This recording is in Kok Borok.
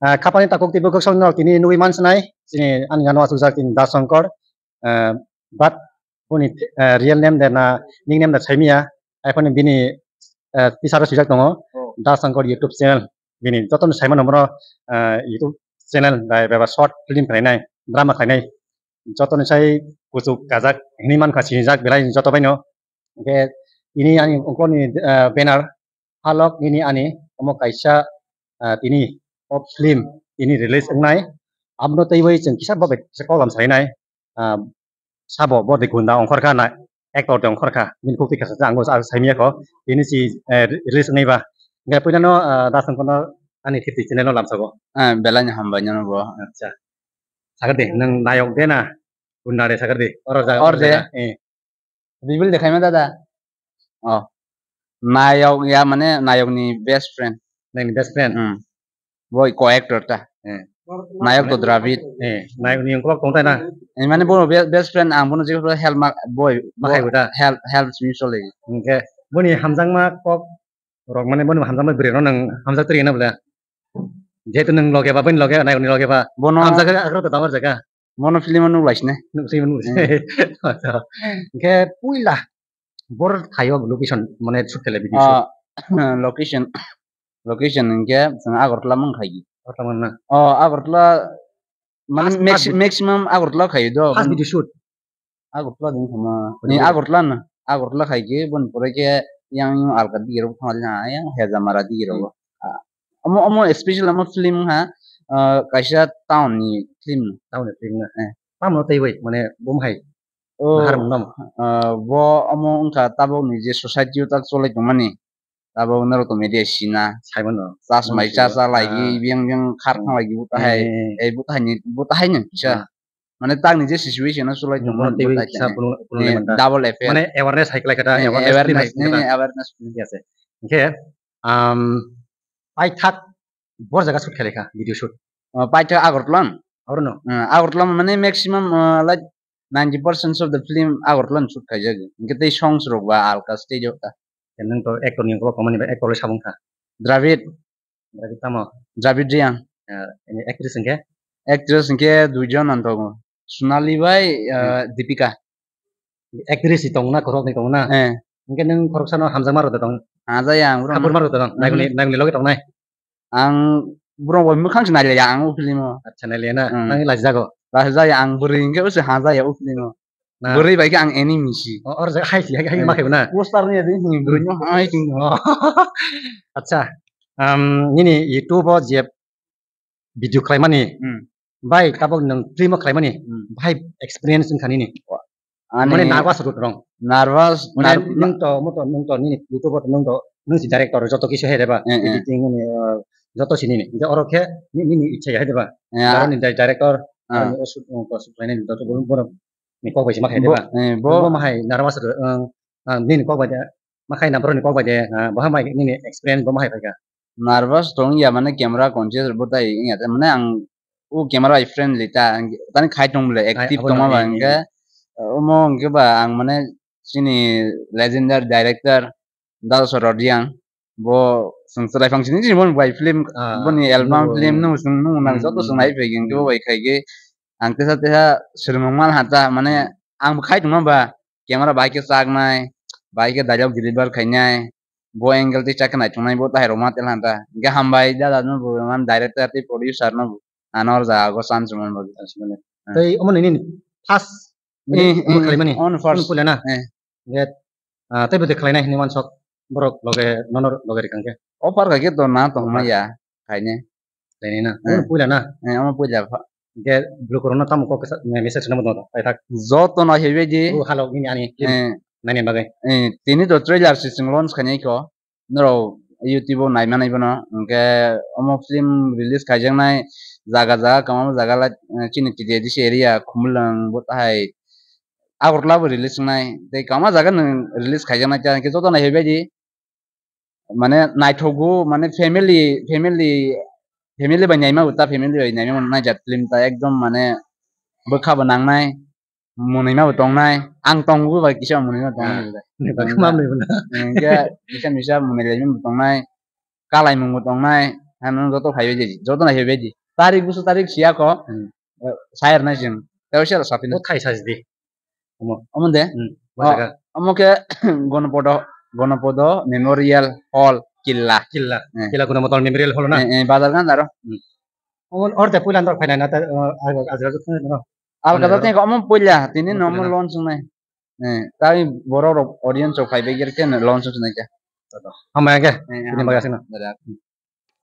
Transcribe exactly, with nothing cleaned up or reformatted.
Ah, khapani takhuk tei bwkhak songno tini nugwi mansinai, chini ani ano asukjak chini Da Shankar, ah, but boni, ah, real name de na nickname de saimiya, iphone bini, ah, tisaro swijak tongo, Oh. Da Shankar YouTube channel, bini jotono saimano bono, ah, YouTube channel bai beba short film khlainai, drama khlainai, jotoni sai kuchuk kajak hinwi mankha sinijak belai joto baino. Hwnkhe tini ani uklokni, ah, banner, Halok nini ani omo kaisa, ah, tini o film tini release wngnai. Abono teiwi chwng kisa bo bai kisa kok lam sainai. Ah, sabo bo de gunda ongkhorkha na actor de ongkhorkha. Bini khuk twi khasa ang bo saimiyakho. Tini si, eh, release wngnai ba. Hwnkhe puilano, ah, Da Shankar no ani fifty channel no lamsago. Ah, belai ni hambai nini bo. Acha. Sakar de, nwng nayok de na? Gunda de sakar de. Oro jaga, Or oro de. Jaga. Eh. Reveal de khaima dada. Oh. Nayok ya mane nayok ni best friend. Nayok ni best friend? Hmm. Boi co-actor ta. Eh. Nayok to Dravid. Eh, nayok ni uklok tong ta na? Eh, mane bo be-, best friend ang bono jikhe help ma-, boi, Ma khai bo ta? Help, help simi sole. Hwnkhe boni hamjakma kok rok mane boni hamjakma bwrwi no nwng hamjak twi rwna bwle. Jehetu nwng loge ba, bini loge, nayok ni loge ba. Bono hamjak khe agra to damar jaga. Bono film o nuk lai sine. Nuk sine, nuk sine. Hmm. Acha. Hwnkhe puila bor thaio location, mane shoot khailai video shoot. Ah, location, location hwnkhe chwng Agartala mung khaigi. Agartala mung na? Oh, Agartala, mane first, maxi-, first maximum Agartala khaio do. First video shoot. Agartala ding khama. Ni Agartala na. Agartala khai khe, boni pore khe yang, yang alka dige rok thangli na, yang Hejamara dige rok. Hmm. Ah, omo, omo special omo film ha, ah, kaisa town ni film. Town ni film na. Eh. Tamo tei bai, mane bom hai. Oh, nahar mung nam. Ah, bo omo wngkha tabok ni je society o tak cholai tongmani. Tabok norok to media sina. Saimano. Chas mai cha cha lai, ah, biyang biyang khar thang lai, buta hai. Eh. Eh, buta hai ni, buta hai ni kisa. Ah. Mane tak ni je situation o sulai tong mano, buta hai kisa ni. Double effect. Mane awareness hai klai kata, eh, awareness, awareness film hai ni kata. Awareness film. Yes, yes. Hwnkhe, um, paithak bor jaga shoot khailai kha, video shoot. Oh, paithak Agartala? Oro no? Hmm, Agartala mane maximum, uh, like, ninety percent of the film Agartala ni shoot khaijak. Hwnkhe tei songs rok ba alka stage o ta. Nwng to actor ni ukulok tongmani bai actor le sabung kha. Dravid. Dravid tamo? Dravid Reang. Ah, ini actress hwnkhe? Actress hwnkhe duijon ang tongo. Sonali bai, ah, hmm, Deepika. Actress si tongna, khoroknwi tongna? Eh. Hwnkhe nwng khoroksano hamjakma rwda tong? Hamjakya ang, bro. Hamjakma rwda tong? Mhm. Nagini, nagini loge tongnai? Ang borok bai mwkhang se nailaiya ang o film o. Acha, nailaiya na? Hmm. Nang lajijago? Lajijakya ang bwrwi hwnkhe se hamjakya o film o. Na. Bwrwi bai khe ang enemy si. O, or jaga hai si, hai, hai ma khe na? Poster ni adi hini bwrwi no hai si. Oh. Acha, um, nini YouTube o je video khlaimani, hmm, bai tabok nwng film o khlaimani, hmm, bai experience wngkha nini? Ani mane nervous rw tong? Nervous, mane nar-, nwng to, mo to, nwng to nini YouTube o nwng to, nwng si director, joto kisu hai deba, eh, eh, editing ni, uh, joto si nini. Hingke oro khe ni-, nini ichha hai deba. Ya. Oro ni di-, director, ah, oro ni osuk, osuk khlainai joto borok, borok ni kok bai se ma khai deba. Bo, eh, bo, bo ma hai nervous rw, ang, ang nini kok bai de, ma khai na borok ni kok bai de, ah, bo ha mai nini experience bo ma hai phaikha. Nervous tong ya mane camera conscious bo tai ya, mane ang o camera bai friendly ta, tani khai tong bole, active tongma ba hingke, omo hingke ba ang mane chini legendary director Dal Sorodia, bo chwng chwlai phang sini chini bo bai film, ah, boni album film nung chwng nung nang joto chwng nai phai hingke bo bai khai ke ang tesa tesa swrwng mal ha ta, mane ang bo khai tongma ba camera bai khe chaknai, bai khe dialogue deliver khainai, bo angle tei chakhe naitongnai bo tahai rok ma tel hanta. Hingke hambai dada no bo man director tei producer no bo. Ano or jaga o chance rwmani bagwi. Tei omo nini first, eh, omo eh, khlaimani? Ono first. Omo puila na? Eh. Hingke, ah, tei bo de khlainai hinwi wansok borok loge, nono loge rikang khe? Offer kha khe to na tongma ya, khaine. Khaine na? Eh. Omo puila na? Eh, omo puila. Hingke bwrwi korokno tamo kok kisa, me-, message rwna bo tongo, paithak? Joto no hebai di. O halok nini ani film, eh, naina bagwi. Eh, tini to trailer se chwng launch khainai kho. Norok YouTube o nai manai bono. Hingke omo film release khaijaknai jaga jaga, kwbangma jaga like, eh, chini T D A D C area, Khumulwng, bo tahai Agartala bo release wngnai. Tei kwbangma jaga no release khaijaknai, hingke joto nai hebai di. Mane naithogo, mane family, family, family bai naima bo ta, family bai naima bo naijak film ta ekdom mane bwkha bo nangnai, mwnwima bo tongnai, ang tongo bai kisa mwnwima tongnai. Ah, bo ta. Bwkha mamli bo na. Hingke kisa misa mwnwi laima bo tongnai, kalaimung bo tongnai, Ano joto phaibai di, joto nai phaibai di. Tarik busu tarik siya ko, Hmm. eh, sayar nai jeng. Teo siya sapin. Bo thai sajdi. Omo. Omo de? Hmm. Bo Oh, jaga. Omo ke Gonopodo, Gonopodo Memorial Hall, Killa. Killa. Eh. Killa Gonopodo Memorial Hall na? Eh, eh, bazar gan daro. Hmm. Omo or de puila ndok phainai na ta, eh, ajra jok no. Alka Ano jate ko omo puila, tini Omo no omo puila na. Launch nai. Eh, tabi borok rok audience rok phaibai gerke launch nai ka. Hambai ke. Eh, Tini hambai. Bagasino. Dada.